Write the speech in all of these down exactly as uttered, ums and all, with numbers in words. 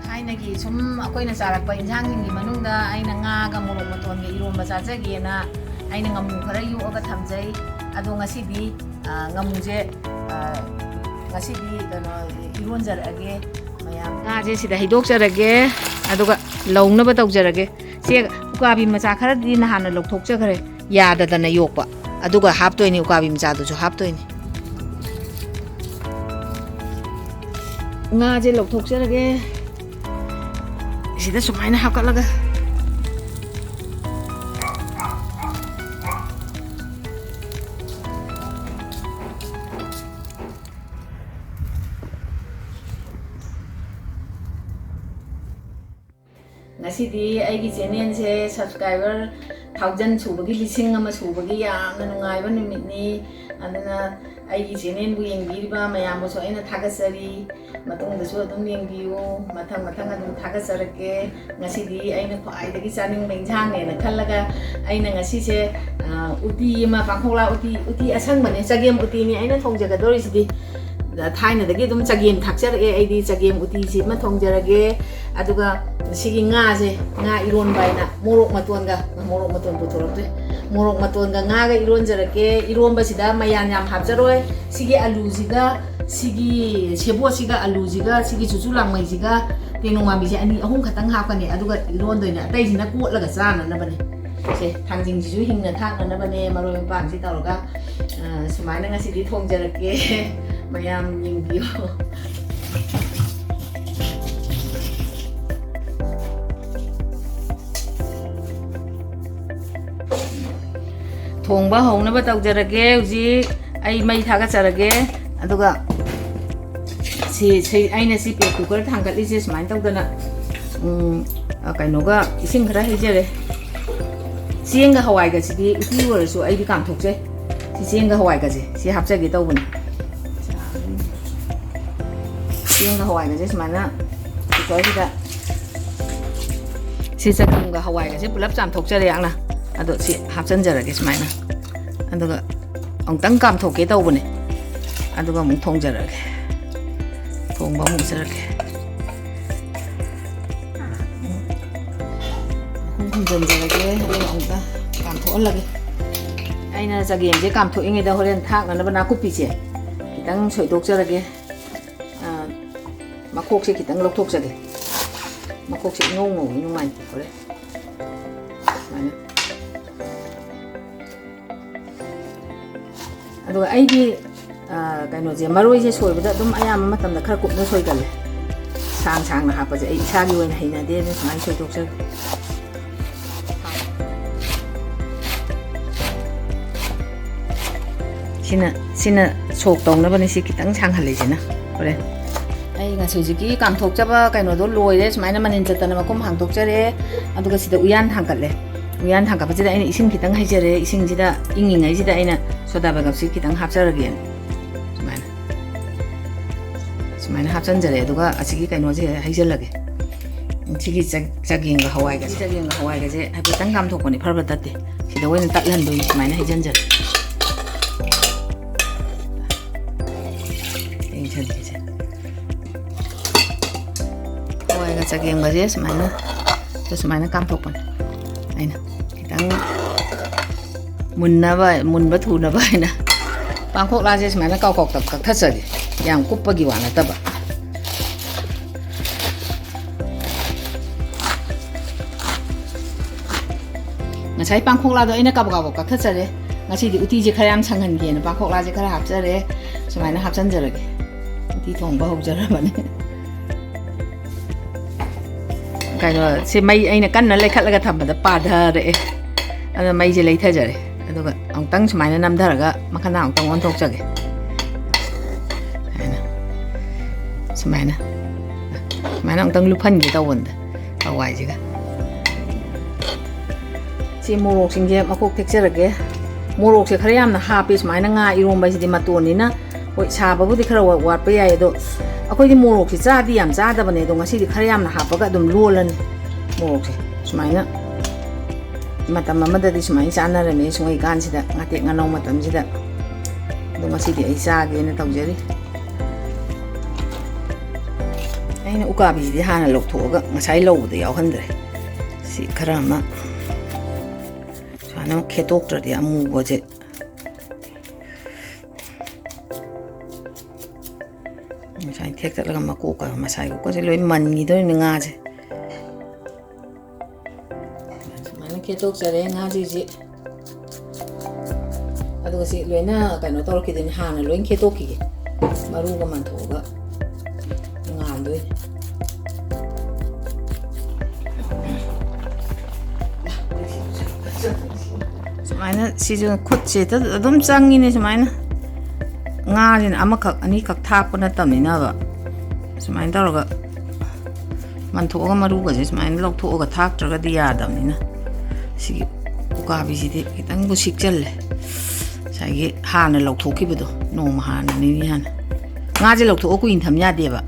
ꯊꯥꯏꯅꯒꯤ ꯁꯨꯝ ꯑꯩꯈꯣꯏꯅ ꯆꯥꯔꯛꯄ ꯏꯟꯁꯥꯡꯁꯤꯡꯒꯤ ꯃꯅꯨꯡꯗ ꯑꯩꯅ ꯉꯥꯒ ꯃꯣꯔꯣꯛ ꯃꯇꯣꯟꯒ ꯏꯔꯣꯝꯕ ꯆꯥꯖꯒꯦꯅ ꯑꯩꯅ ꯉꯥꯃꯨ ꯈꯔ ꯌꯣꯛꯑꯒ ꯊꯝꯖꯩ꯫ ꯑꯗꯣ ꯉꯁꯤꯗꯤ, ꯑ, ꯉꯥꯃꯨꯁꯦ, ꯑ, ꯉꯁꯤꯗꯤ ꯀꯩꯅꯣ ꯏꯔꯣꯟꯖꯔꯛꯑꯒꯦ ꯃꯌꯥꯝ꯫ ꯉꯥꯁꯦ ꯁꯤꯗ ꯍꯩꯗꯣꯛꯆꯔꯒꯦ, ꯑꯗꯨꯒ ꯂꯧꯅꯕ ꯇꯧꯖꯔꯒꯦ꯫ ꯁꯦ ꯎꯀꯥꯕꯤ ꯃꯆꯥ ꯈꯔꯗꯤ ꯅꯍꯥꯟꯅ ꯂꯧꯊꯣꯛꯆꯈ꯭ꯔꯦ, ꯌꯥꯗꯗꯅ ꯌꯣꯛꯄ꯫ ꯑꯗꯨꯒ ꯍꯥꯞꯇꯣꯏꯅꯤ ꯎꯀꯥꯕꯤ ꯃꯆꯥꯗꯨꯁꯨ ꯍꯥꯞꯇꯣꯏꯅꯤ꯫ ꯉꯥꯁꯦ ꯂꯧꯊꯣꯛꯆꯔꯒꯦ꯫ ꯁꯤꯗ ꯁꯨꯃꯥꯏꯅ ꯍꯥꯞꯀꯠꯂꯒ꯫ ꯉꯁꯤꯗꯤ ꯑꯩꯒꯤ ꯆꯦꯅꯦꯜꯁꯦ subscriber thousand ꯁꯨꯕꯒꯤ, ꯂꯤꯁꯤꯡ ꯑꯃ ꯁꯨꯕꯒꯤ ꯌꯥꯝꯅ ꯅꯨꯡꯉꯥꯏꯕ ꯅꯨꯃꯤꯠꯅꯤ꯫ ꯑꯗꯨꯅ ꯑꯩꯒꯤ ꯆꯦꯅꯦꯜꯕꯨ ꯌꯦꯡꯕꯤꯔꯤꯕ ꯃꯌꯥꯝꯕꯨꯁꯨ ꯑꯩꯅ ꯊꯥꯒꯠꯆꯔꯤ꯫ ꯃꯇꯨꯡꯗꯁꯨ ꯑꯗꯨꯝ ꯌꯦꯡꯕꯤꯌꯨ, ꯃꯊꯪ ꯃꯊꯪ ꯑꯗꯨꯝ ꯊꯥꯒꯠꯆꯔꯛꯀꯦ꯫ ꯉꯁꯤꯗꯤ ꯑꯩꯅ ꯈ꯭ꯋꯥꯏꯗꯒꯤ ꯆꯥꯅꯤꯡꯕ ꯏꯟꯁꯥꯡꯅꯦꯅ ꯈꯜꯂꯒ ꯑꯩꯅ ꯉꯁꯤꯁꯦ, ꯑ, ꯎꯇꯤ ꯑꯃ, ꯄꯥꯡꯈꯣꯛꯂꯥ ꯎꯇꯤ, ꯎꯇꯤ ꯑꯁꯪꯕꯅꯦ, ꯆꯒꯦꯝ ꯎꯇꯤꯅꯤ ꯑꯩꯅ ꯊꯣꯡꯖꯒꯗꯧꯔꯤꯁꯤꯗꯤ꯫ ꯊꯥꯏꯅꯗꯒꯤ ꯑꯗꯨꯝ ꯆꯒꯦꯝ ꯊꯥꯛꯆꯔꯛꯑꯦ ꯑꯩꯗꯤ꯫ ꯆꯒꯦꯝ ꯎꯇꯤꯁꯤ ꯑꯃ ꯊꯣꯡꯖꯔꯒꯦ꯫ ꯑꯗꯨꯒ ꯁꯤꯒꯤ ꯉꯥꯁꯦ, ꯉꯥ ꯏꯔꯣꯟꯕ ꯍꯥꯏꯅ ꯃꯣꯔꯣꯛ ꯃꯇꯣꯟꯒ, ꯃꯣꯔꯣꯛ ꯃꯇꯣꯟ ꯄꯨꯊꯣꯔꯛꯇ꯭ꯔꯦ, ꯃꯣꯔꯣꯛ ꯃꯇꯣꯟꯒ ꯉꯥꯒ ꯏꯔꯣꯟꯖꯔꯛꯀꯦ꯫ ꯏꯔꯣꯟꯕꯁꯤꯗ ꯃꯌꯥꯟ ꯌꯥꯝ ꯍꯥꯞꯆꯔꯣꯏ꯫ ꯁꯤꯒꯤ ꯑꯂꯨꯁꯤꯒ, ꯁꯤꯒꯤ ꯁꯦꯕꯣꯠꯁꯤꯒ, ꯑꯂꯨꯁꯤꯒ, ꯁꯤꯒꯤ ꯆꯨꯆꯨ ꯂꯥꯡꯃꯩꯁꯤꯒ, ꯇꯦꯅꯧꯋꯥꯟꯕꯤꯁꯦ ꯑꯅꯤ ꯑꯍꯨꯝ ꯈꯛꯇꯪ ꯍꯥꯞꯀꯅꯤ꯫ ꯑꯗꯨꯒ ꯏꯔꯣꯟꯗꯣꯏꯅꯦ, ꯑꯇꯩꯁꯤꯅ ꯀꯣꯠꯂꯒ ꯆꯥꯅꯅꯕꯅꯦ꯫ ꯁꯦ, ꯊꯥꯡꯖꯤꯡꯁꯤꯁꯨ ꯍꯤꯡꯅ ꯊꯥꯛꯅꯅꯕꯅꯦ, ꯃꯔꯣꯏ ꯃꯄꯥꯡꯁꯤ ꯇꯧꯔꯒ꯫ ꯑ, ꯁꯨꯃꯥꯏꯅ ꯉꯁꯤꯗꯤ ꯊꯣꯡꯖꯔꯛꯀꯦ꯫ ꯃꯌꯥꯝ ꯌꯦꯡꯕꯤꯌꯨ꯫ ꯊꯣꯡꯕ ꯍꯧꯅꯕ ꯇꯧꯖꯔꯒꯦ꯫ ꯍꯧꯖꯤꯛ ꯑꯩ ꯃꯩ ꯊꯥꯒꯠꯆꯔꯒꯦ꯫ ꯑꯗꯨꯒ ꯁꯤ, ꯁꯤ, ꯑꯩꯅ ꯁꯤ pressure cooker ꯊꯥꯡꯒꯠꯂꯤꯁꯦ ꯁꯨꯃꯥꯏꯅ ꯇꯧꯗꯅ, ꯎꯝ, ꯑ, ꯀꯩꯅꯣꯒ ꯏꯁꯤꯡ ꯈꯔ ꯍꯩꯖꯔꯦ꯫ ꯆꯦꯡꯒ ꯍꯋꯥꯏꯒꯁꯤꯗꯤ ꯎꯇꯤ ꯑꯣꯏꯔꯁꯨ ꯑꯩꯗꯤ ꯀꯥꯝꯊꯣꯛꯆꯩ꯫ ꯁꯤ ꯆꯦꯡꯒ ꯍꯋꯥꯏꯒꯁꯦ ꯁꯤ ꯍꯥꯞꯆꯒꯦ ꯇꯧꯕꯅꯤ꯫ ꯆꯦꯡꯒ ꯍꯋꯥꯏꯒꯁꯦ ꯁꯨꯃꯥꯏꯅ ꯀꯨꯀꯔꯁꯤꯗ, ꯁꯤ ꯆꯒꯦꯝꯒ ꯍꯋꯥꯏꯒꯁꯦ ꯄꯨꯂꯞ ꯆꯥꯝꯊꯣꯛꯆꯔꯦ ꯑꯩꯅ꯫ ꯑꯗꯣ ꯁꯤ ꯍꯥꯞꯆꯤꯟꯖꯔꯒꯦ ꯁꯨꯃꯥꯏꯅ꯫ ꯑꯗꯨꯒ ꯑꯃꯨꯛꯇꯪ ꯀꯥꯝꯊꯣꯛꯀꯦ ꯇꯧꯕꯅꯦ꯫ ꯑꯗꯨꯒ ꯑꯃꯨꯛ ꯊꯣꯡꯖꯔꯒꯦ꯫ ꯊꯣꯡꯕ ꯑꯃꯨꯛ ꯆꯠꯂꯒꯦ꯫ ꯑꯃꯨꯛ ꯊꯣꯡꯖꯤꯟꯖꯔꯒꯦ꯫ ꯑꯗꯨꯒ ꯑꯃꯨꯛꯇ ꯀꯥꯝꯊꯣꯛꯍꯜꯂꯒꯦ꯫ ꯑꯩꯅ ꯆꯒꯦꯝꯁꯦ ꯀꯥꯝꯊꯣꯛꯏꯉꯩꯗ ꯍꯣꯔꯦꯟ ꯊꯥꯛꯅꯅꯕ ꯅꯥꯀꯨꯞꯄꯤꯁꯦ ꯈꯤꯇꯪ ꯁꯣꯏꯗꯣꯛꯆꯔꯒꯦ꯫ ꯑꯥ, ꯃꯈꯣꯛꯁꯦ ꯈꯤꯇꯪ ꯂꯧꯊꯣꯛꯆꯒꯦ꯫ ꯃꯈꯣꯛꯁꯦ ꯏꯉꯧ ꯉꯧꯏ ꯅꯨꯡꯉꯥꯏꯇꯦ ꯍꯣꯔꯦꯟ꯫ ꯁꯨꯃꯥꯏꯅ꯫ ꯑꯗꯨꯒ ꯑꯩꯒꯤ, ꯑ, ꯀꯩꯅꯣꯁꯦ, ꯃꯔꯣꯏꯁꯦ ꯁꯣꯏꯕꯗ ꯑꯗꯨꯝ ꯑꯌꯥꯝꯕ ꯃꯇꯝꯗ ꯈꯔ ꯀꯨꯞꯅ ꯁꯣꯏꯒꯜꯂꯦ꯫ ꯁꯥꯡ ꯁꯥꯡꯅ ꯍꯥꯞꯄꯁꯦ ꯑꯩ ꯏꯁꯥꯒꯤ ꯑꯣꯏꯅ ꯍꯩꯅꯗꯦ, ꯑꯗꯨꯅ ꯁꯨꯃꯥꯏꯅ ꯁꯣꯏꯗꯣꯛꯆꯒꯦ꯫ ꯁꯤꯅ, ꯁꯤꯅ ꯁꯣꯛ ꯇꯧꯅꯕꯅꯦ, ꯁꯤ ꯈꯤꯇꯪ ꯁꯥꯡꯍꯜꯂꯤꯁꯤꯅ꯫ ꯍꯣꯔꯦꯟ ꯑꯩ ꯉꯁꯤ ꯍꯧꯖꯤꯛꯀꯤ ꯀꯥꯝꯊꯣꯛꯆꯕ ꯀꯩꯅꯣꯗꯣ ꯂꯣꯏꯔꯦ꯫ ꯁꯨꯃꯥꯏꯅ ꯃꯅꯤꯟ ꯆꯠꯇꯅ ꯃꯈꯨꯝ ꯍꯥꯡꯗꯣꯛꯆꯔꯦ꯫ ꯑꯗꯨꯒ ꯁꯤꯗ ꯎꯌꯥꯟ ꯊꯥꯡꯀꯠꯂꯦ꯫ ꯎꯌꯥꯟ ꯊꯥꯡꯀꯠꯄꯁꯤꯗ ꯑꯩꯅ ꯏꯁꯤꯡ ꯈꯤꯇꯪ ꯍꯩꯖꯔꯦ꯫ ꯏꯁꯤꯡꯁꯤꯗ ꯏꯪꯉꯤꯉꯩꯁꯤꯗ ꯑꯩꯅ ꯁꯣꯗꯥ ꯕꯥꯏꯒꯞꯁꯤ ꯈꯤꯇꯪ ꯍꯥꯞꯆꯔꯒꯦꯅ꯫ ꯁꯨꯃꯥꯏꯅ꯫ ꯁꯨꯃꯥꯏꯅ ꯍꯥꯞꯆꯤꯟꯖꯔꯦ꯫ ꯑꯗꯨꯒ ꯑꯁꯤꯒꯤ ꯀꯩꯅꯣꯁꯦ ꯍꯩꯖꯤꯜꯂꯒꯦ꯫ ꯁꯤꯒꯤ ꯆ-, ꯆꯒꯦꯝꯒ ꯍꯋꯥꯏꯒꯁꯦ꯫ ꯆꯒꯦꯝꯒ ꯍꯋꯥꯏꯒꯁꯦ ꯍꯥꯏꯐꯦꯠꯇꯪ ꯀꯥꯝꯊꯣꯛꯄꯅꯤ, ꯐꯔꯕ ꯇꯠꯇꯦ꯫ ꯁꯤꯗ ꯑꯣꯏꯅ ꯇꯠꯍꯟꯗꯣꯏꯅꯤ꯫ ꯁꯨꯃꯥꯏꯅ ꯍꯩꯖꯤꯟꯖꯔꯦ꯫ ꯌꯦꯡꯁꯟꯒꯦꯁꯦ꯫ ꯍꯋꯥꯏꯒ ꯆꯒꯦꯝꯒꯁꯦ ꯁꯨꯃꯥꯏꯅ, ꯁꯨꯃꯥꯏꯅ ꯀꯥꯝꯊꯣꯛꯄꯅꯦ꯫ ꯑꯩꯅ ꯈꯤꯇꯪ ꯃꯨꯟꯅꯕ, ꯃꯨꯟꯕ ꯊꯨꯅꯕ ꯍꯥꯏꯅ ꯄꯥꯡꯈꯣꯛꯂꯥꯁꯦ ꯁꯨꯃꯥꯏꯅ ꯀꯥꯎ ꯀꯥꯎ ꯀꯛꯊꯠꯆꯒꯦ꯫ ꯌꯥꯝ ꯀꯨꯞꯄꯒꯤ ꯋꯥ ꯅꯠꯇꯕ꯫ ꯉꯁꯥꯏ ꯄꯥꯡꯈꯣꯛꯂꯥꯗꯣ ꯑꯩꯅ ꯀꯥꯕꯛ ꯀꯥꯕꯛ ꯀꯛꯊꯠꯆꯔꯦ꯫ ꯉꯁꯤꯗꯤ ꯎꯇꯤꯁꯦ ꯈꯔ ꯌꯥꯝ ꯁꯪꯍꯟꯒꯦꯅ ꯄꯥꯡꯈꯣꯛꯂꯥꯁꯦ ꯈꯔ ꯍꯥꯞꯆꯔꯦ꯫ ꯁꯨꯃꯥꯏꯅ ꯍꯥꯞꯆꯟꯖꯔꯒꯦ꯫ ꯎꯇꯤ ꯊꯣꯡꯕ ꯍꯧꯖꯔꯕꯅꯦ꯫ ꯀꯩꯅꯣ, ꯁꯤ ꯃꯩ ꯑꯩꯅ ꯀꯟꯅ ꯂꯩꯈꯠꯂꯒ ꯊꯝꯕꯗ ꯄꯥꯊꯔꯛꯑꯦ꯫ ꯑꯗꯣ ꯃꯩꯁꯦ ꯂꯩꯊꯖꯔꯦ꯫ ꯑꯗꯨꯒ ꯑꯃꯨꯛꯇꯪ ꯁꯨꯃꯥꯏꯅ ꯅꯝꯊꯔꯒ ꯃꯈꯥꯗ ꯑꯃꯨꯛꯇꯪ ꯑꯣꯟꯊꯣꯛꯆꯒꯦ꯫ ꯁꯨꯃꯥꯏꯅ꯫ ꯁꯨꯃꯥꯏꯅ꯫ ꯁꯨꯃꯥꯏꯅ ꯑꯃꯨꯛꯇꯪ ꯂꯨꯞꯍꯟꯒꯦ ꯇꯧꯕꯅꯤꯗ ꯍꯋꯥꯏꯁꯤꯒ꯫ ꯁꯤ ꯃꯣꯔꯣꯛꯁꯤꯡꯁꯦ ꯃꯈꯣꯛ ꯊꯦꯛꯆꯔꯒꯦ꯫ ꯃꯣꯔꯣꯛꯁꯦ ꯈꯔ ꯌꯥꯝꯅ ꯍꯥꯞꯄꯦ ꯁꯨꯃꯥꯏꯅ, ꯉꯥ ꯏꯔꯣꯝꯕ ꯍꯥꯏꯁꯤꯗꯤ ꯃꯇꯣꯟꯅꯤꯅ꯫ ꯍꯣꯏ, ꯁꯥꯕꯕꯨꯗꯤ ꯈꯔ ꯋꯥ-, ꯋꯥꯠꯄ ꯌꯥꯏ, ꯑꯗꯣ ꯑꯩꯈꯣꯏꯗꯤ ꯃꯣꯔꯣꯛꯁꯦ ꯆꯥꯗꯤ ꯌꯥꯝ ꯆꯥꯗꯕꯅꯦ, ꯑꯗꯣ ꯉꯁꯤꯗꯤ ꯈꯔ ꯌꯥꯝꯅ ꯍꯥꯞꯄꯒ ꯑꯗꯨꯝ ꯂꯣꯜꯂꯅꯤ ꯃꯣꯔꯣꯛꯁꯦ꯫ ꯁꯨꯃꯥꯏꯅ ꯃꯇꯝ ꯑꯃꯗꯗꯤ ꯁꯨꯃꯥꯏꯅ ꯆꯥꯅꯔꯝꯃꯦ, ꯁꯨꯡꯍꯩꯀꯥꯟꯁꯤꯗ, ꯉꯥꯇꯦꯛ ꯉꯥꯅꯧ ꯃꯇꯝꯁꯤꯗ꯫ ꯑꯗꯣ ꯉꯁꯤꯗꯤ ꯑꯩ ꯆꯥꯒꯦꯅ ꯇꯧꯖꯔꯤ꯫ ꯑꯩꯅ ꯎꯀꯥꯕꯤꯁꯤꯗꯤ ꯍꯥꯟꯅ ꯂꯧꯊꯣꯛꯑꯒ ꯉꯁꯥꯏ ꯂꯧꯕꯗ ꯌꯥꯎꯍꯟꯗ꯭ꯔꯦ꯫ ꯁꯤ ꯈꯔ ꯑꯃ ꯁꯨꯃꯥꯏꯅ ꯑꯃꯨꯛ ꯈꯦꯠꯇꯣꯛꯇ꯭ꯔꯗꯤ ꯑꯃꯨꯕꯁꯦ ꯉꯁꯥꯏ ꯊꯦꯛꯇꯠꯂꯒ ꯃꯀꯣꯛꯀ ꯃꯁꯥꯏ ꯀꯣꯛꯀꯁꯦ ꯂꯣꯏ ꯃꯟꯈꯤꯗꯣꯏꯅꯦ ꯉꯥꯁꯦ꯫ ꯁꯨꯃꯥꯏꯅ ꯈꯦꯠꯇꯣꯛꯆꯔꯦ ꯉꯥꯁꯤꯁꯦ꯫ ꯑꯗꯨꯒ ꯁꯤ ꯂꯣꯏꯅ ꯀꯩꯅꯣ ꯇꯧꯔꯛꯈꯤꯗꯣꯏꯅꯤ, ꯍꯥꯟꯅ ꯂꯣꯏ ꯈꯦꯠꯇꯣꯛꯈꯤꯒꯦ꯫ ꯃꯔꯨꯒ ꯃꯟꯊꯣꯛꯑꯒ ꯉꯥꯟꯗꯣꯏꯅꯤ꯫ ꯁꯨꯃꯥꯏꯅ ꯁꯤꯁꯨ ꯈꯨꯠꯁꯤꯗ ꯑꯗꯨꯝ ꯆꯪꯉꯤꯅꯦ꯫ ꯁꯨꯃꯥꯏꯅ ꯉꯥꯁꯤꯅ ꯑꯃꯈꯛ ꯑꯅꯤꯈꯛ ꯊꯥꯛꯄ ꯅꯠꯇꯕꯅꯤꯅꯕ, ꯁꯨꯃꯥꯏꯅ ꯇꯧꯔꯒ ꯃꯟꯊꯣꯛꯑꯒ, ꯃꯔꯨꯒꯁꯦ ꯁꯨꯃꯥꯏꯅ ꯂꯧꯊꯣꯛꯑꯒ ꯊꯥꯛꯇ꯭ꯔꯒꯗꯤ ꯌꯥꯗꯕꯅꯤꯅ꯫ ꯁꯤꯒꯤ ꯎꯀꯥꯕꯤꯁꯤꯗꯤ ꯈꯤꯇꯪꯕꯨ ꯁꯤꯛꯆꯜꯂꯦ, ꯉꯁꯥꯏꯒꯤ ꯍꯥꯟꯅ ꯂꯧꯊꯣꯛꯈꯤꯕꯗꯣ, ꯅꯣꯡꯃ ꯍꯥꯟꯅ, ꯅꯤꯅꯤ ꯍꯥꯟꯅ꯫ ꯉꯥꯁꯦ ꯂꯧꯊꯣꯛꯑ ꯀꯨꯏꯅ ꯊꯝ ꯌꯥꯗꯦꯕ꯫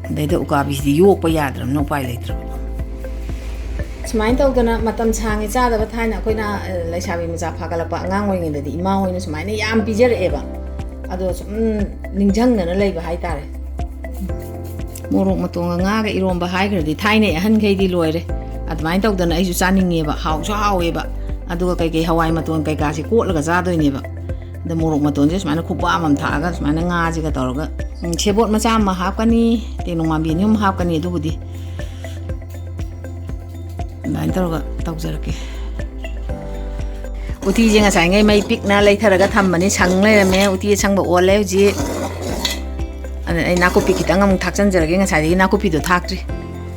ꯑꯗꯩꯗ ꯎꯀꯥꯕꯤꯁꯤꯗꯤ ꯌꯣꯛꯄ ꯌꯥꯗ꯭ꯔꯕꯅꯤꯅ ꯎꯄꯥꯏ ꯂꯩꯇ꯭ꯔꯕ꯫ ꯁꯨꯃꯥꯏꯅ ꯇꯧꯗꯅ ꯃꯇꯝ ꯁꯥꯡꯉꯦ ꯆꯥꯗꯕ꯫ ꯊꯥꯏꯅ ꯑꯩꯈꯣꯏꯅ, ꯑ, ꯂꯩꯁꯥꯕꯤ ꯃꯆꯥ ꯐꯥꯒꯠꯂꯛꯄ ꯑꯉꯥꯡ ꯑꯣꯏꯔꯤꯉꯩꯗꯗꯤ ꯏꯃꯥ ꯍꯣꯏꯅ ꯁꯨꯃꯥꯏꯅ ꯌꯥꯝ ꯄꯤꯖꯔꯛꯑꯦꯕ꯫ ꯑꯗꯣ ꯁꯨꯝ ꯅꯤꯡꯁꯤꯡꯗꯅ ꯂꯩꯕ ꯍꯥꯏꯇꯥꯔꯦ꯫ ꯃꯣꯔꯣꯛ ꯃꯇꯣꯟꯒ ꯉꯥꯒ ꯏꯔꯣꯝꯕ ꯍꯥꯏꯈ꯭ꯔꯗꯤ ꯊꯥꯏꯅꯩ ꯑꯍꯟꯈꯩꯗꯤ ꯂꯣꯏꯔꯦ꯫ ꯑꯗꯨꯃꯥꯏꯅ ꯇꯧꯗꯅ ꯑꯩꯁꯨ ꯆꯥꯅꯤꯡꯉꯦꯕ, ꯍꯥꯎꯁꯨ ꯍꯥꯎꯋꯦꯕ꯫ ꯑꯗꯨꯒ ꯀꯩꯀꯩ ꯍꯋꯥꯏ ꯃꯇꯣꯟ ꯀꯩꯀꯥꯁꯤ ꯀꯣꯠꯂꯒ ꯆꯥꯗꯣꯏꯅꯦꯕ꯫ ꯑꯗ ꯃꯣꯔꯣꯛ ꯃꯇꯣꯟꯁꯦ ꯁꯨꯃꯥꯏꯅ ꯈꯨꯄꯥꯝ ꯑꯃ ꯊꯥꯛꯑꯒ ꯁꯨꯃꯥꯏꯅ ꯉꯥꯁꯤꯒ ꯇꯧꯔꯒ, ꯎꯝ, ꯁꯦꯕꯣꯠ ꯃꯆꯥ ꯑꯃ ꯍꯥꯞꯀꯅꯤ, ꯇꯦꯅꯧ ꯃꯥꯟꯕꯤ ꯑꯅꯤ ꯑꯍꯨꯝ ꯍꯥꯞꯀꯅꯤ꯫ ꯑꯗꯨꯕꯨꯗꯤ ꯑꯗꯨꯃꯥꯏꯅ ꯇꯧꯔꯒ ꯇꯧꯖꯔꯛꯀꯦ꯫ ꯎꯇꯤꯁꯦ ꯉꯁꯥꯏꯉꯩ ꯃꯩ ꯄꯤꯛꯅ ꯂꯩꯊꯔꯒ ꯊꯝꯕꯅꯤ, ꯁꯪ ꯂꯩꯔꯝꯃꯦ꯫ ꯎꯇꯤ ꯑꯁꯪꯕ ꯑꯣꯜꯂꯦ ꯍꯧꯖꯤꯛ꯫ ꯑꯗ ꯑꯩ ꯅꯥꯀꯨꯞꯄꯤ ꯈꯤꯇꯪ ꯑꯃꯨꯛ ꯊꯥꯛꯆꯟꯖꯔꯒꯦ, ꯉꯁꯥꯏꯗꯒꯤ ꯅꯥꯀꯨꯞꯄꯤꯗꯣ ꯊꯥꯛꯇ꯭ꯔꯤ꯫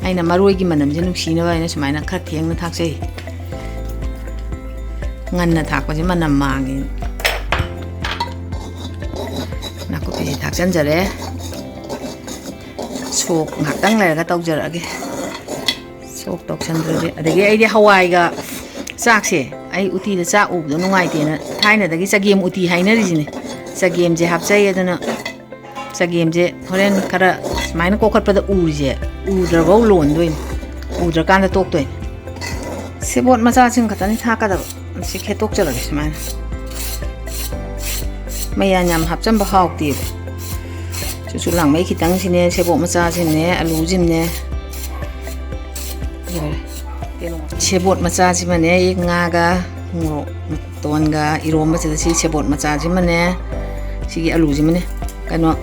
ꯑꯩꯅ ꯃꯔꯣꯏꯒꯤ ꯃꯅꯝꯁꯦ ꯅꯨꯡꯁꯤꯅꯕ ꯍꯥꯏꯅ ꯁꯨꯃꯥꯏꯅ ꯈꯔ ꯊꯦꯡꯅ ꯊꯥꯛꯆꯩ꯫ ꯉꯟꯅ ꯊꯥꯛꯄꯁꯦ ꯃꯅꯝ ꯃꯥꯡꯉꯦ꯫ ꯅꯥꯀꯨꯞꯄꯤꯁꯦ ꯊꯥꯛꯆꯟꯖꯔꯦ꯫ ꯁꯣꯛ ꯉꯥꯛꯇꯪ ꯂꯩꯔꯒ ꯇꯧꯖꯔꯛꯑꯒꯦ꯫ ꯇꯣꯛ ꯇꯣꯛꯁꯟꯗ꯭ꯔꯗꯤ꯫ ꯑꯗꯒꯤ ꯑꯩꯗꯤ ꯍꯋꯥꯏꯒ ꯆꯥꯛꯁꯦ, ꯑꯩ ꯎꯇꯤꯗ ꯆꯥꯛ ꯎꯕꯗꯣ ꯅꯨꯡꯉꯥꯏꯇꯦꯅ ꯊꯥꯏꯅꯗꯒꯤ ꯆꯒꯦꯝ ꯎꯇꯤ ꯍꯥꯏꯅꯔꯤꯁꯤꯅꯦ꯫ ꯆꯒꯦꯝꯁꯦ ꯍꯥꯞꯆꯩ, ꯑꯗꯨꯅ ꯆꯒꯦꯝꯁꯦ ꯍꯣꯔꯦꯟ ꯈꯔ ꯁꯨꯃꯥꯏꯅ ꯀꯣꯛꯈꯠꯄꯗ ꯎꯔꯤꯁꯦ, ꯎꯗ꯭ꯔꯐꯧ ꯂꯣꯟꯗꯣꯏꯅꯤ, ꯎꯗ꯭ꯔꯀꯥꯟꯗ ꯇꯣꯛꯇꯣꯏꯅꯤ꯫ ꯁꯦꯕꯣꯠ ꯃꯆꯥꯁꯤꯡ ꯈꯛꯇꯅꯤ ꯊꯥꯛꯀꯗꯕ꯫ ꯁꯤ ꯈꯦꯠꯇꯣꯛꯆꯔꯒꯦ ꯁꯨꯃꯥꯏꯅ꯫ ꯃꯌꯥꯟ ꯌꯥꯝ ꯍꯥꯞꯆꯟꯕ ꯍꯥꯎꯇꯦꯕ꯫ ꯆꯨꯆꯨ ꯂꯥꯡꯃꯩ ꯈꯤꯇꯪꯁꯤꯅꯦ, ꯁꯦꯕꯣꯠ ꯃꯆꯥꯁꯤꯅꯦ, ꯑꯂꯨꯁꯤꯅꯦ꯫ ꯂꯣꯏꯔꯦ꯫ ꯀꯩꯅꯣ, ꯁꯦꯕꯣꯠ ꯃꯆꯥꯁꯤꯃꯅꯦ, ꯉꯥꯒ ꯃꯣꯔꯣꯛ ꯃꯇꯣꯟꯒ ꯏꯔꯣꯝꯕꯁꯤꯗ ꯁꯤ ꯁꯦꯕꯣꯠ ꯃꯆꯥꯁꯤꯃꯅꯦ, ꯁꯤꯒꯤ ꯑꯂꯨꯁꯤꯃꯅꯦ꯫ ꯀꯩꯅꯣ,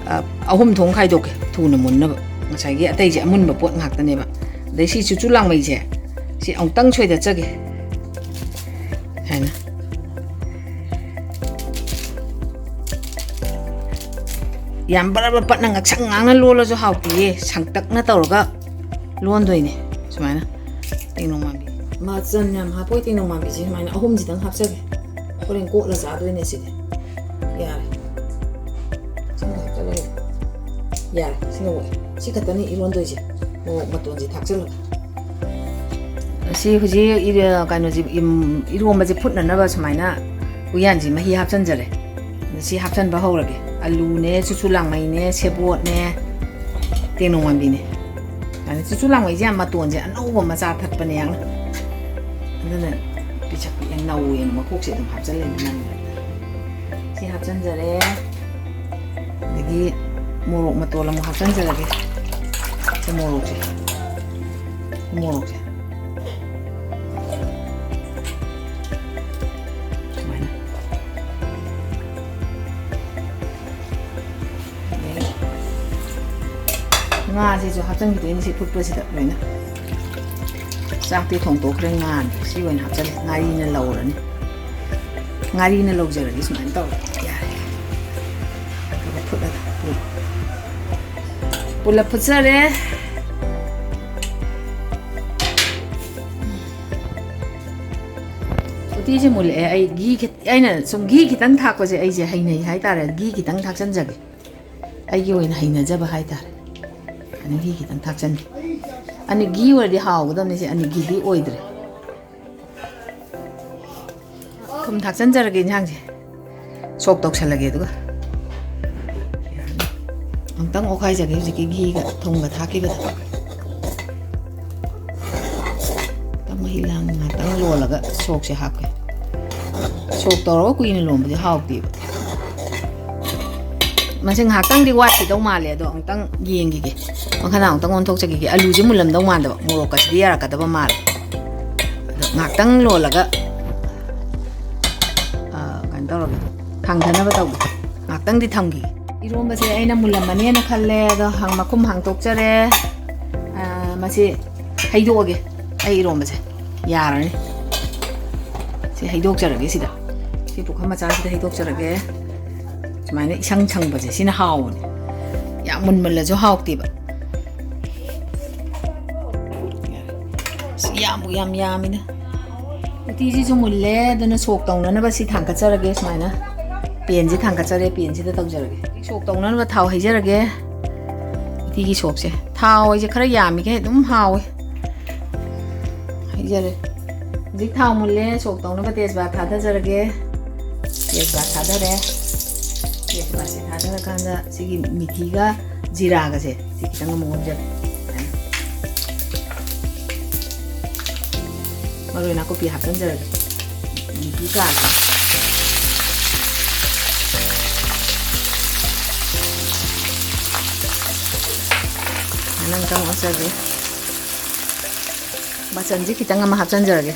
ꯑ, ꯑꯍꯨꯝ ꯊꯣꯛꯅ ꯈꯥꯏꯗꯣꯛꯀꯦ, ꯊꯨꯅ ꯃꯨꯟꯅꯕ꯫ ꯉꯁꯥꯏꯒꯤ ꯑꯇꯩꯁꯦ ꯑꯃꯨꯟꯕ ꯄꯣꯠ ꯉꯥꯛꯇꯅꯦꯕ꯫ ꯑꯗꯩ ꯁꯤ ꯆꯨꯆꯨ ꯂꯥꯡꯃꯩꯁꯦ, ꯁꯤ ꯑꯃꯨꯛꯇꯪ ꯁꯣꯏꯗꯠꯆꯒꯦ꯫ ꯍꯥꯏꯅ꯫ ꯌꯥꯝ ꯕꯔ ꯕꯔ ꯄꯠꯅ ꯉꯛꯁꯪ ꯉꯥꯡꯅ ꯂꯣꯜꯂꯁꯨ ꯍꯥꯎꯇꯤꯌꯦ, ꯁꯪꯇꯛꯅ ꯇꯧꯔꯒ ꯂꯣꯟꯗꯣꯏꯅꯦ꯫ ꯁꯨꯃꯥꯏꯅ ꯇꯦꯡꯅꯧ ꯃꯥꯟꯕꯤ, ꯃꯆꯜ ꯌꯥꯝ ꯍꯥꯞꯄꯣꯏ꯫ ꯇꯦꯡꯅꯧ ꯃꯥꯟꯕꯤꯁꯦ ꯁꯨꯃꯥꯏꯅ ꯑꯍꯨꯝꯁꯤꯗꯪ ꯍꯥꯞꯆꯒꯦ, ꯍꯣꯔꯦꯟ ꯀꯣꯠꯂ ꯆꯥꯗꯣꯏꯅꯦ ꯁꯤꯗꯤ꯫ ꯌꯥꯔꯦ, ꯁꯤꯃ ꯍꯥꯞꯆꯜꯂꯒꯦ꯫ ꯌꯥꯔꯦ, ꯁꯤꯅ ꯑꯣꯏ꯫ ꯁꯤ ꯈꯛꯇꯅꯤ ꯏꯔꯣꯟꯗꯣꯏꯁꯦ, ꯃꯣꯔꯣꯛ ꯃꯇꯣꯟꯁꯦ ꯊꯥꯛꯆꯜꯂꯒ꯫ ꯁꯤ ꯍꯧꯖꯤꯛ ꯏꯔ-, ꯀꯩꯅꯣꯁꯦ, ꯏꯝ-, ꯏꯔꯣꯝꯕꯁꯦ ꯐꯨꯠꯅꯅꯕ ꯁꯨꯃꯥꯏꯅ ꯎꯌꯥꯟꯁꯤ ꯃꯍꯤ ꯍꯥꯞꯆꯤꯟꯖꯔꯦ꯫ ꯑꯗ ꯁꯤ ꯍꯥꯞꯆꯤꯟꯕ ꯍꯧꯔꯒꯦ꯫ ꯑꯂꯨꯅꯦ, ꯆꯨꯆꯨ ꯂꯥꯡꯃꯩꯅꯦ, ꯁꯦꯕꯣꯠꯅꯦ, ꯇꯦꯡꯅꯧ ꯃꯥꯟꯕꯤꯅꯦ꯫ ꯑꯗ ꯆꯨꯆꯨ ꯂꯥꯡꯃꯩꯁꯦ ꯌꯥꯝ ꯃꯇꯣꯟꯁꯦ ꯑꯅꯧꯕ ꯃꯆꯥ ꯊꯛꯄꯅꯦ ꯌꯥꯝꯅ꯫ ꯑꯗꯨꯅ ꯄꯤꯁꯛ ꯄꯤꯛꯑꯦ, ꯅꯧꯋꯦꯅ ꯃꯈꯣꯛꯁꯦ ꯑꯗꯨꯝ ꯍꯥꯞꯆꯤꯜꯂꯦ ꯅꯝꯗꯅ꯫ ꯁꯤ ꯍꯥꯞꯆꯤꯟꯖꯔꯦ꯫ ꯑꯗꯒꯤ ꯃꯣꯔꯣꯛ ꯃꯇꯣꯜ ꯑꯃꯨꯛ ꯍꯥꯞꯆꯤꯟꯖꯔꯒꯦ꯫ ꯁꯤ ꯃꯣꯔꯣꯛꯁꯦ, ꯁꯤ ꯃꯣꯔꯣꯛꯁꯦ ꯁꯨꯃꯥꯏꯅ꯫ ꯑꯗꯩ ꯉꯥꯁꯤꯁꯨ ꯍꯥꯞꯆꯤꯟꯈꯤꯗꯣꯏꯅꯤ ꯁꯤ ꯐꯨꯠꯄꯁꯤꯗ ꯂꯣꯏꯅ꯫ ꯆꯥꯛꯇꯤ ꯊꯣꯡꯗꯣꯛꯈ꯭ꯔꯦ, ꯉꯥꯅꯤ ꯁꯤ ꯑꯣꯏꯅ ꯍꯥꯞꯆꯤꯜꯂꯦ꯫ ꯉꯥꯔꯤꯅ ꯂꯧꯔꯅꯤ, ꯉꯥꯔꯤꯅ ꯂꯧꯖꯔꯒꯦ꯫ ꯁꯨꯃꯥꯏꯅ ꯇꯧꯔꯦ, ꯌꯥꯔꯦ꯫ ꯑꯗꯨꯒ ꯐꯨꯠꯂꯒ ꯄꯨꯂꯞ ꯐꯨꯠꯆꯔꯦ꯫ ꯎꯇꯤꯁꯦ ꯃꯨꯜꯂꯛꯑꯦ꯫ ꯑꯩ ꯘꯤ ꯈꯤꯠ-, ꯑꯩꯅ ꯁꯨꯝ ꯘꯤ ꯈꯤꯇꯪ ꯊꯥꯛꯄꯁꯦ ꯑꯩꯁꯦ ꯍꯩꯅꯩ ꯍꯥꯏꯇꯥꯔꯦ꯫ ꯘꯤ ꯈꯤꯇꯪ ꯊꯥꯛꯆꯟꯖꯒꯦ, ꯑꯩꯒꯤ ꯑꯣꯏꯅ ꯍꯩꯅꯖꯕ ꯍꯥꯏꯇꯥꯔꯦ꯫ ꯑꯗꯨꯝ ꯘꯤ ꯈꯤꯇꯪ ꯊꯥꯛꯆꯟꯒꯦ꯫ ꯑꯅꯤ ꯘꯤ ꯑꯣꯏꯔꯗꯤ ꯍꯥꯎꯒꯗꯕꯅꯤ, ꯁꯤ ꯑꯅꯤ ꯘꯤꯗꯤ ꯑꯣꯏꯗ꯭ꯔꯦ꯫ ꯊꯨꯝ ꯊꯥꯛꯆꯟꯖꯔꯒꯦ ꯏꯟꯁꯥꯡꯁꯦ꯫ ꯁꯣꯛ ꯇꯧꯁꯜꯂꯒꯦ ꯑꯗꯨꯒ꯫ ꯑꯃꯨꯛꯇꯪ ꯑꯣꯠꯈꯥꯏꯖꯒꯦ ꯍꯧꯖꯤꯛꯀꯤ ꯘꯤꯒ ꯊꯨꯝꯒ ꯊꯥꯛꯈꯤꯕꯗ꯫ ꯉꯥꯛꯇꯪ ꯃꯍꯤ ꯂꯥꯡ ꯉꯥꯛꯇꯪ ꯂꯣꯜꯂꯒ ꯁꯣꯛꯁꯦ ꯍꯥꯞꯀꯦ꯫ ꯁꯣꯛ ꯇꯧꯔꯒ ꯀꯨꯏꯅ ꯂꯣꯟꯕꯗꯤ ꯍꯥꯎꯇꯦꯕ꯫ ꯃꯁꯤ ꯉꯥꯏꯍꯥꯛꯇꯪꯗꯤ ꯋꯥꯠꯈꯤꯗꯧ ꯃꯥꯜꯂꯦ, ꯑꯗꯣ ꯑꯃꯨꯛꯇꯪ ꯌꯦꯡꯈꯤꯒꯦ꯫ ꯃꯈꯥꯗ ꯑꯃꯨꯛꯇꯪ ꯑꯣꯟꯊꯣꯛꯆꯈꯤꯒꯦ꯫ ꯑꯂꯨꯁꯦ ꯃꯨꯜꯂꯝꯗꯧ ꯃꯥꯟꯗꯕ, ꯃꯣꯔꯣꯛꯀꯁꯤꯗꯤ ꯌꯥꯔꯛꯀꯗꯕ ꯃꯥꯜꯂꯦ꯫ ꯑꯗꯣ ꯉꯥꯏꯍꯥꯛꯇꯪ ꯂꯣꯜꯂꯒ, ꯑ, ꯀꯩꯅꯣ ꯇꯧꯔꯒꯦ, ꯊꯥꯡꯊꯅꯕ ꯇꯧꯒꯦ꯫ ꯉꯥꯏꯍꯥꯛꯇꯪꯗꯤ ꯊꯝꯈꯤꯒꯦ꯫ ꯏꯔꯣꯝꯕꯁꯦ ꯑꯩꯅ ꯃꯨꯜꯂꯝꯃꯅꯦꯅ ꯈꯜꯂꯦ꯫ ꯑꯗꯣ ꯍꯥꯡ-, ꯃꯈꯨꯝ ꯍꯥꯡꯇꯣꯛꯆꯔꯦ꯫ ꯑ, ꯃꯁꯤ ꯍꯩꯗꯣꯛꯑꯒꯦ꯫ ꯑꯩ ꯏꯔꯣꯝꯕꯁꯦ ꯌꯥꯔꯅꯤ꯫ ꯁꯤ ꯍꯩꯗꯣꯛꯆꯔꯒꯦ ꯁꯤꯗ꯫ ꯁꯤ ꯄꯨꯈꯝ ꯃꯆꯥꯁꯤꯗ ꯍꯩꯗꯣꯛꯆꯔꯒꯦ꯫ ꯁꯨꯃꯥꯏꯅ ꯏꯁꯪ ꯁꯪꯕꯁꯦ ꯁꯤꯅ ꯍꯥꯎꯕꯅꯦ꯫ ꯌꯥꯝ ꯃꯨꯟꯃꯜꯂꯁꯨ ꯍꯥꯎꯇꯦꯕ꯫ ꯁꯤ ꯌꯥꯝꯕꯨ ꯌꯥꯝ ꯌꯥꯝꯃꯤꯅ꯫ ꯎꯇꯤꯁꯤꯁꯨ ꯃꯨꯜꯂꯦ, ꯑꯗꯨꯅ ꯁꯣꯛ ꯇꯧꯅꯅꯕ ꯁꯤ ꯊꯥꯡꯒꯠꯆꯔꯒꯦ꯫ ꯁꯨꯃꯥꯏꯅ ꯄꯦꯟꯁꯤ ꯊꯥꯡꯒꯠꯆꯔꯦ, ꯄꯦꯟꯁꯤꯗ ꯇꯧꯖꯔꯒꯦ꯫ ꯁꯣꯛ ꯇꯧꯅꯅꯕ ꯊꯥꯎ ꯍꯩꯖꯔꯒꯦ꯫ ꯎꯇꯤꯒꯤ ꯁꯣꯛꯁꯦ꯫ ꯊꯥꯎ ꯍꯥꯏꯁꯦ ꯈꯔ ꯌꯥꯝꯃꯤꯈꯩ ꯑꯗꯨꯝ ꯍꯥꯎꯋꯦ꯫ ꯍꯩꯖꯔꯦ꯫ ꯍꯧꯖꯤꯛ ꯊꯥꯎ ꯃꯨꯜꯂꯦ, ꯁꯣꯛ ꯇꯧꯅꯕ ꯇꯦꯖꯄꯥꯠ ꯊꯥꯗꯖꯔꯒꯦ꯫ ꯇꯦꯖꯄꯥꯠ ꯊꯥꯗꯔꯦ꯫ ꯇꯦꯖꯄꯥꯠꯁꯦ ꯊꯥꯗꯔꯀꯥꯟꯗ ꯁꯤꯒꯤ ꯃꯤꯊꯤꯒ ꯖꯤꯔꯥꯒꯁꯦ ꯁꯤ ꯈꯤꯇꯪ ꯑꯃꯨꯛ ꯉꯧꯖꯒꯦ꯫ ꯃꯔꯣꯏ ꯅꯥꯀꯨꯞꯄꯤ ꯍꯥꯞꯆꯤꯟꯖꯔꯒꯦ꯫ ꯃꯤꯊꯤ ꯀꯥꯁꯦ꯫ ꯉꯥꯛꯇꯪ ꯉꯧꯖꯒꯦ꯫ ꯃꯆꯜꯁꯦ ꯈꯤꯇꯪ ꯑꯃ ꯍꯥꯞꯆꯤꯟꯖꯔꯒꯦ꯫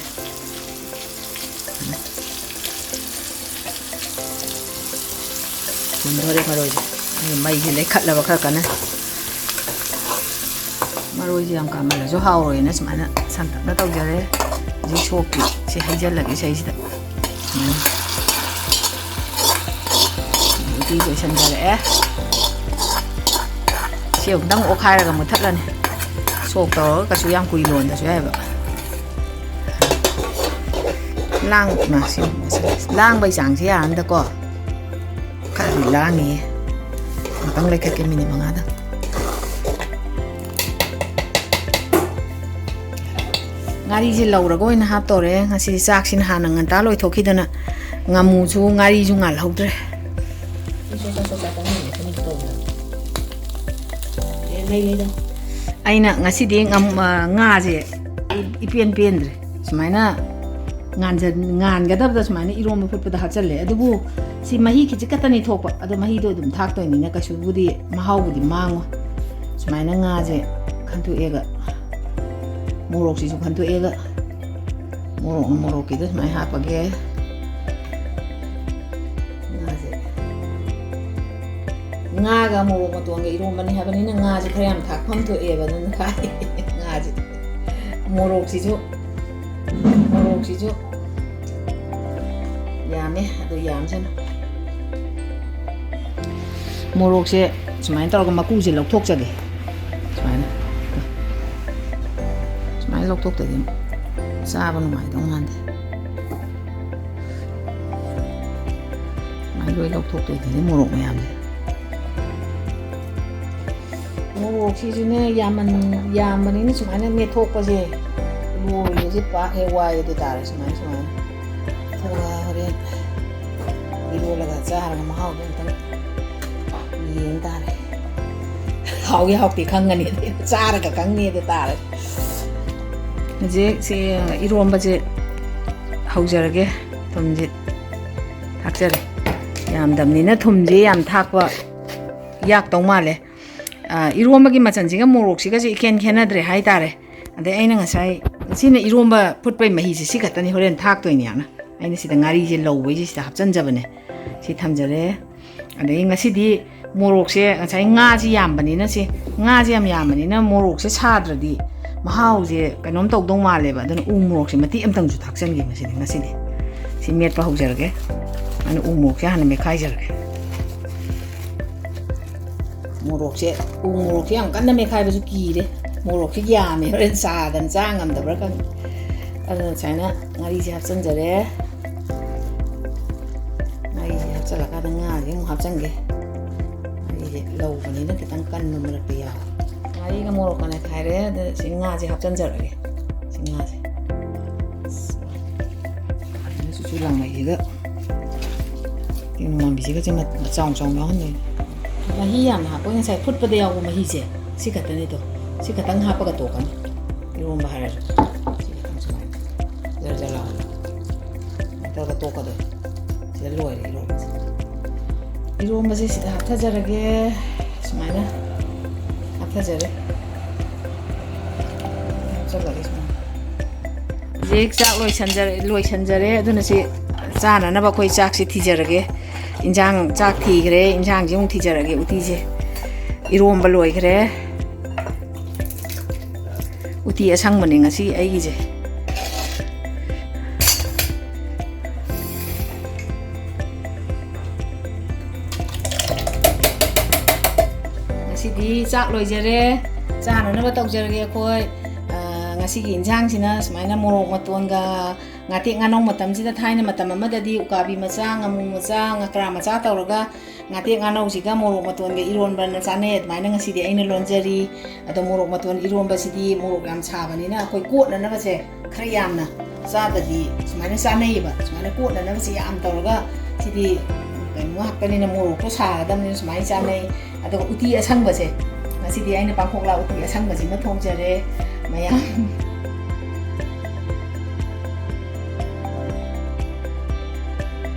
ꯃꯨꯟꯗꯣꯔꯦ ꯃꯔꯣꯏꯁꯦ꯫ ꯑꯩ ꯃꯩꯁꯦ ꯂꯩꯈꯠꯂꯕ ꯈꯔ ꯀꯟꯅ꯫ ꯃꯔꯣꯏꯁꯦ ꯌꯥꯝ ꯀꯥꯃꯜꯂꯁꯨ ꯍꯥꯎꯔꯣꯏꯅ ꯁꯨꯃꯥꯏꯅ ꯁꯥꯡꯇꯛꯅ ꯇꯧꯖꯔꯦ꯫ ꯍꯧꯖꯤꯛ ꯁꯣꯛꯀꯤ ꯁꯤ ꯍꯩꯖꯤꯜꯂꯒꯦ ꯏꯁꯩꯁꯤꯗ꯫ ꯁꯨꯃꯥꯏꯅ꯫ ꯎꯇꯤ ꯂꯣꯏꯁꯟꯖꯔꯛꯑꯦ꯫ ꯁꯤ ꯑꯃꯨꯛꯇꯪ ꯑꯣꯠꯈꯥꯏꯔꯒ ꯃꯨꯊꯠꯂꯅꯤ꯫ ꯁꯣꯛ ꯇꯧꯔꯒ ꯀꯩꯁꯨ ꯌꯥꯝ ꯀꯨꯏ ꯂꯣꯟꯗꯁꯨ ꯌꯥꯏꯕ꯫ ꯂꯥꯡ-, ꯃꯥ ꯁꯤ-, ꯂꯥꯡꯕꯩ ꯆꯥꯡꯁꯦ ꯌꯥꯔꯅꯤꯗꯀꯣ꯫ ꯈꯔꯗꯤ ꯂꯥꯡꯉꯤꯌꯦ꯫ ꯉꯥꯛꯇꯪ ꯂꯩꯈꯠꯀꯦ, ꯃꯤꯅꯤꯠ ꯃꯉꯥꯗꯪ꯫ ꯉꯥꯔꯤꯁꯦ ꯂꯧꯔꯒ ꯑꯣꯏꯅ ꯍꯥꯞꯇꯧꯔꯦ꯫ ꯉꯁꯤ ꯆꯥꯛꯁꯤꯅ ꯍꯥꯟꯅ ꯉꯟꯇꯥ ꯂꯣꯏꯊꯣꯛꯈꯤꯗꯅ ꯉꯥꯃꯨꯁꯨ ꯉꯥꯔꯤꯁꯨ ꯉꯥꯜꯍꯧꯗ꯭ꯔꯦ꯫ ꯑꯩꯅ ꯉꯁꯤꯗꯤ ꯉꯝ-, ꯑ, ꯉꯥꯁꯦ ꯏꯄꯦꯟ ꯄꯦꯟꯗ꯭ꯔꯦ꯫ ꯁꯨꯃꯥꯏꯅ ꯉꯥꯟꯖ-, ꯉꯥꯟꯒꯗꯕꯗ ꯁꯨꯃꯥꯏꯅ ꯏꯔꯣꯝꯕ ꯐꯨꯠꯄꯗ ꯍꯥꯞꯆꯜꯂꯦ꯫ ꯑꯗꯨꯕꯨ ꯁꯤ ꯃꯍꯤ ꯈꯤꯖꯤꯛ ꯈꯛꯇꯅꯤ ꯊꯣꯛꯄ, ꯑꯗꯣ ꯃꯍꯤꯗꯣ ꯑꯗꯨꯝ ꯊꯥꯛꯇꯣꯏꯅꯤꯅ ꯀꯩꯁꯨꯕꯨꯗꯤ ꯃꯍꯥꯎꯕꯨꯗꯤ ꯃꯥꯡꯉꯣꯏ꯫ ꯁꯨꯃꯥꯏꯅ ꯉꯥꯁꯦ ꯈꯟꯇꯣꯛꯑꯦꯒ, ꯃꯣꯔꯣꯛꯁꯤꯁꯨ ꯈꯟꯇꯣꯛꯑꯦꯒ, ꯃꯣꯔꯣꯛꯅ ꯃꯣꯔꯣꯛꯀꯤꯗ ꯁꯨꯃꯥꯏꯅ ꯍꯥꯞꯄꯒꯦ꯫ ꯉꯥꯁꯦ, ꯉꯥꯒ ꯃꯣꯔꯣꯛ ꯃꯇꯣꯟꯒ ꯏꯔꯣꯝꯕꯅꯤ ꯍꯥꯏꯕꯅꯤꯅ ꯉꯥꯁꯦ ꯈꯔ ꯌꯥꯝ ꯊꯥꯛꯐꯝ ꯊꯣꯛꯑꯦꯕ, ꯑꯗꯨꯅ ꯊꯥꯛꯑꯦ꯫ ꯉꯥꯁꯦ, ꯃꯣꯔꯣꯛꯁꯤꯁꯨ, ꯃꯣꯔꯣꯛꯁꯤꯁꯨ ꯌꯥꯝꯃꯦ, ꯑꯗꯨ ꯌꯥꯝꯁꯅꯨ꯫ ꯃꯣꯔꯣꯛꯁꯦ ꯁꯨꯃꯥꯏꯅ ꯇꯧꯔꯒ ꯃꯀꯨꯁꯦ ꯂꯧꯊꯣꯛꯆꯒꯦ꯫ ꯁꯨꯃꯥꯏꯅ, ꯁꯨꯃꯥꯏꯅ ꯂꯧꯊꯣꯛꯇꯗꯤ ꯆꯥꯕ ꯅꯨꯡꯉꯥꯏꯗꯧ ꯃꯥꯟꯗꯦ꯫ ꯁꯨꯃꯥꯏꯅ ꯂꯣꯏ ꯂꯧꯊꯣꯛꯇꯣꯏꯅꯤꯅꯦ ꯃꯣꯔꯣꯛ ꯃꯌꯥꯝꯁꯦ꯫ ꯃꯣꯔꯣꯛꯁꯤꯁꯨꯅꯦ ꯌꯥꯝꯃꯟ-, ꯌꯥꯝꯕꯅꯤꯅ ꯁꯨꯃꯥꯏꯅ ꯃꯦꯠꯊꯣꯛꯄꯁꯦ ꯂꯣꯏꯕꯁꯦ ꯄꯥꯛ ꯍꯦꯛ ꯋꯥꯏ ꯑꯗꯨ ꯇꯥꯔꯦ꯫ ꯁꯨꯃꯥꯏꯅ, ꯁꯨꯃꯥꯏꯅ꯫ ꯑꯗꯨꯒ ꯍꯣꯔꯦꯟ ꯏꯔꯣꯜꯂꯒ ꯆꯥꯔꯒ ꯃꯍꯥꯎꯗꯣ ꯑꯝꯇꯪ ꯌꯦꯡ ꯇꯥꯔꯦ꯫ ꯍꯥꯎꯏ ꯍꯥꯎꯇꯦ ꯈꯪꯒꯅꯤ, ꯑꯗꯩ ꯆꯥꯔꯒ ꯈꯪꯅꯤ ꯑꯗꯨ ꯇꯥꯔꯦ꯫ ꯍꯧꯖꯤꯛ ꯁꯤ ꯏꯔꯣꯝꯕꯁꯦ ꯍꯧꯖꯔꯒꯦ꯫ ꯊꯨꯝꯁꯦ ꯊꯥꯛꯆꯔꯦ꯫ ꯌꯥꯝꯗꯕꯅꯤꯅ ꯊꯨꯝꯁꯦ ꯌꯥꯝ ꯊꯥꯛꯄ ꯌꯥꯛꯇꯧ ꯃꯥꯜꯂꯦ꯫ ꯑ, ꯏꯔꯣꯝꯕꯒꯤ ꯃꯆꯜꯁꯤꯒ ꯃꯣꯔꯣꯛꯁꯤꯒꯁꯦ ꯏꯈꯦꯟ ꯈꯦꯟꯅꯗ꯭ꯔꯦ ꯍꯥꯏꯇꯥꯔꯦ꯫ ꯑꯗꯩ ꯑꯩꯅ ꯉꯁꯥꯏ, ꯁꯤꯅ ꯏꯔꯣꯝꯕ ꯐꯨꯠꯄꯩ ꯃꯍꯤꯁꯦ ꯁꯤ ꯈꯛꯇꯅꯤ ꯍꯣꯔꯦꯟ ꯊꯥꯛꯇꯣꯏꯅꯦꯅ꯫ ꯑꯩꯅ ꯁꯤꯗ ꯉꯥꯔꯤꯁꯦ ꯂꯧꯕꯩꯁꯦ ꯁꯤꯗ ꯍꯥꯞꯆꯟꯖꯕꯅꯦ꯫ ꯁꯤ ꯊꯝꯖꯔꯦ꯫ ꯑꯗꯩ ꯉꯁꯤꯗꯤ ꯃꯣꯔꯣꯛꯁꯦ ꯉꯁꯥꯏ ꯉꯥꯁꯦ ꯌꯥꯝꯕꯅꯤꯅ, ꯁꯦ, ꯉꯥꯁꯦ ꯌꯥꯝ ꯌꯥꯝꯕꯅꯤꯅ ꯃꯣꯔꯣꯛꯁꯦ ꯁꯥꯗ꯭ꯔꯗꯤ ꯃꯍꯥꯎꯁꯦ ꯀꯩꯅꯣꯝ ꯇꯧꯗꯧ ꯃꯥꯜꯂꯦꯕ꯫ ꯑꯗꯨꯅ ꯎ ꯃꯣꯔꯣꯛꯁꯦ ꯃꯇꯦꯛ ꯑꯃꯇꯪꯁꯨ ꯊꯥꯛꯆꯟꯒꯦ ꯉꯁꯤꯗꯤ꯫ ꯉꯁꯤꯗꯤ ꯁꯤ ꯃꯦꯠꯄ ꯍꯧꯖꯔꯒꯦ꯫ ꯑꯗꯨꯅ ꯎ ꯃꯣꯔꯣꯛꯁꯦ ꯍꯥꯟꯅ ꯃꯦꯠꯈꯥꯏꯖꯔꯒꯦ꯫ ꯃꯣꯔꯣꯛꯁꯦ, ꯎ ꯃꯣꯔꯣꯛꯁꯦ ꯌꯥꯝ ꯀꯟꯅ ꯃꯦꯠꯈꯥꯏꯕꯁꯨ ꯀꯤꯔꯦ꯫ ꯃꯣꯔꯣꯛꯁꯦ ꯌꯥꯝꯃꯦ, ꯍꯣꯔꯦꯟ ꯆꯥꯗꯅ ꯆꯥ ꯉꯝꯗꯕ꯭ꯔꯥ ꯈꯪꯗꯦ꯫ ꯑꯗꯨꯅ ꯁꯨꯃꯥꯏꯅ ꯉꯥꯔꯤꯁꯦ ꯍꯥꯞꯆꯤꯟꯖꯔꯦ꯫ ꯉꯥꯔꯤꯁꯦ ꯍꯥꯞꯆꯤꯜꯂꯀꯥꯟꯗ ꯉꯥꯁꯦ ꯑꯃꯨꯛ ꯍꯥꯞꯆꯤꯟꯒꯦ꯫ ꯉꯥꯔꯤꯁꯦ ꯂꯧꯕꯅꯤꯅ ꯈꯤꯇꯪ ꯀꯟꯕ ꯃꯔꯛꯇ ꯌꯥꯎꯋꯦ꯫ ꯉꯥꯔꯤꯒ ꯃꯣꯔꯣꯛꯀ ꯅꯦꯠꯈꯥꯏꯔꯦ꯫ ꯑꯗ ꯁꯤ ꯉꯥꯁꯦ ꯍꯥꯞꯆꯤꯟꯖꯔꯒꯦ꯫ ꯁꯤ ꯉꯥꯁꯦ ꯀꯩꯅꯣ ꯃꯥꯟꯕꯤꯁꯤꯒꯁꯦ ꯃ-, ꯃꯆꯥꯎ ꯃꯆꯥꯎ ꯌꯥꯎꯍꯟꯗꯣꯏꯅꯦ꯫ ꯃꯍꯤ ꯌꯥꯝꯅ ꯍꯥꯞꯄꯣꯏ, ꯉꯁꯥꯏ ꯐꯨꯠꯄꯗ ꯌꯥꯎꯕ ꯃꯍꯤꯁꯦ ꯁꯤ ꯈꯛꯇꯅꯤꯗꯣ, ꯁꯤ ꯈꯛꯇꯪ ꯍꯥꯞꯄꯒ ꯇꯣꯛꯀꯅꯤ꯫ ꯏꯔꯣꯝꯕ ꯍꯥꯏꯔꯁꯨ ꯁꯤ ꯈꯛꯇꯪ ꯁꯨꯃꯥꯏꯅ ꯖꯔ ꯖꯔ ꯂꯥꯎꯍꯜꯂꯣ꯫ ꯁꯨꯃꯥꯏꯅ ꯇꯧꯔꯒ ꯇꯣꯛꯀꯗꯣꯏꯅꯤ꯫ ꯁꯤꯗ ꯂꯣꯏꯔꯦ ꯏꯔꯣꯝꯕꯁꯦ꯫ ꯏꯔꯣꯝꯕꯁꯦ ꯁꯤꯗ ꯍꯥꯞꯊꯖꯔꯒꯦ꯫ ꯁꯨꯃꯥꯏꯅ ꯍꯥꯞꯊꯖꯔꯦ꯫ ꯍꯥꯞꯆꯜꯂꯒꯦ ꯁꯨꯃꯥꯏꯅ꯫ ꯍꯧꯖꯤꯛ ꯆꯥꯛ ꯂꯣꯏꯁꯟꯖꯔꯦ, ꯂꯣꯏꯁꯟꯖꯔꯦ꯫ ꯑꯗꯨꯅ ꯁꯤ ꯆꯥꯅꯅꯕ ꯑꯩꯈꯣꯏ ꯆꯥꯛꯁꯤ ꯊꯤꯖꯔꯒꯦ꯫ ꯏꯟꯖꯥꯡ, ꯆꯥꯛ ꯊꯤꯈ꯭ꯔꯦ, ꯏꯟꯖꯥꯡꯁꯤ ꯑꯃꯨꯛ ꯊꯤꯖꯔꯒꯦ꯫ ꯎꯇꯤꯁꯦ, ꯏꯔꯣꯝꯕ ꯂꯣꯏꯈ꯭ꯔꯦ꯫ ꯎꯇꯤ ꯑꯁꯪꯕꯅꯦ ꯉꯁꯤ ꯑꯩꯒꯤꯁꯦ꯫ ꯉꯁꯤꯗꯤ ꯆꯥꯛ ꯂꯣꯏꯖꯔꯦ, ꯆꯥꯅꯅꯕ ꯇꯧꯖꯔꯒꯦ ꯑꯩꯈꯣꯏ꯫ ꯑ, ꯉꯁꯤꯒꯤ ꯏꯟꯁꯥꯡꯁꯤꯅ ꯁꯨꯃꯥꯏꯅ ꯃꯣꯔꯣꯛ ꯃꯇꯣꯟꯒ ꯉꯥꯇꯦꯛ ꯉꯥꯅꯧ ꯃꯇꯝꯁꯤꯗ, ꯊꯥꯏꯅ ꯃꯇꯝ ꯑꯃꯗꯗꯤ ꯎꯀꯥꯕꯤ ꯃꯆꯥ, ꯉꯥꯃꯨ ꯃꯆꯥ, ꯉꯀ꯭ꯔꯥ ꯃꯆꯥ ꯇꯧꯔꯒ ꯉꯥꯇꯦꯛ ꯉꯥꯅꯧꯁꯤꯒ ꯃꯣꯔꯣꯛ ꯃꯇꯣꯟꯒ ꯏꯔꯣꯟꯕꯅ ꯆꯥꯅꯩ꯫ ꯑꯗꯨꯃꯥꯏꯅ ꯉꯁꯤꯗꯤ ꯑꯩꯅ ꯂꯣꯟꯖꯔꯤ꯫ ꯑꯗꯣ ꯃꯣꯔꯣꯛ ꯃꯇꯣꯟ ꯏꯔꯣꯟꯕꯁꯤꯗꯤ ꯃꯣꯔꯣꯛ ꯌꯥꯝ ꯁꯥꯕꯅꯤꯅ ꯑꯩꯈꯣꯏ ꯀꯣꯠꯅꯅꯕꯁꯦ ꯈꯔ ꯌꯥꯝꯅ ꯆꯥꯗꯗꯤ ꯁꯨꯃꯥꯏꯅ ꯆꯥꯅꯩꯌꯦꯕ꯫ ꯁꯨꯃꯥꯏꯅ ꯀꯣꯠꯅꯅꯕꯁꯦ ꯌꯥꯝ ꯇꯧꯔꯒ, ꯁꯤꯗꯤ ꯀꯩꯅꯣ ꯉꯥꯛꯇꯅꯤꯅ ꯃꯣꯔꯣꯛꯇꯣ ꯁꯥꯔꯗꯕꯅꯤꯅ ꯁꯨꯃꯥꯏꯅ ꯆꯥꯅꯩ꯫ ꯑꯗꯨꯒ ꯎꯇꯤ ꯑꯁꯪꯕꯁꯦ, ꯉꯁꯤꯗꯤ ꯑꯩꯅ ꯄꯥꯡꯈꯣꯛꯂꯥ ꯎꯇꯤ ꯑꯁꯪꯕꯁꯤꯃ ꯊꯣꯡꯖꯔꯦ꯫ ꯃꯌꯥꯝ